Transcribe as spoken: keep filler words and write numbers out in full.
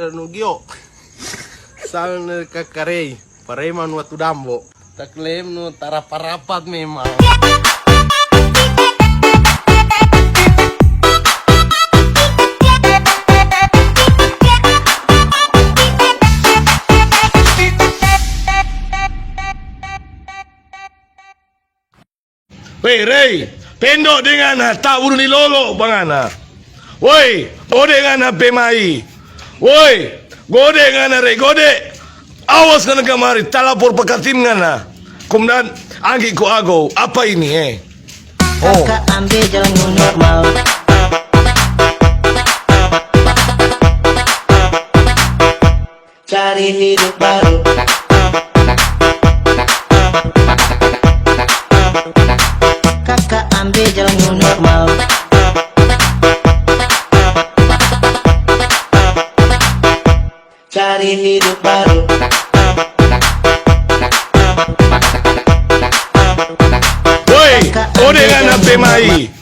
Nugio. Sang kakarei, pareman waktu dambo. Taklem no tarapa-rapat memang. Wei, Rei, pendo deng ngana, tabunu di lolo pa ngana. Woi, gode ngana pe mai. Woi, gode ngana, Rei, gode. Awas ngana kamari, talapor pa Katim ngana. Komandan, anggi ko ago, apa ini, eh? Oh. Kaka ambe jalan new normal. Cari hidup baru. Kaka ambe jalan new normal. Cari hidup baru. Woi, gode ngana pe mai.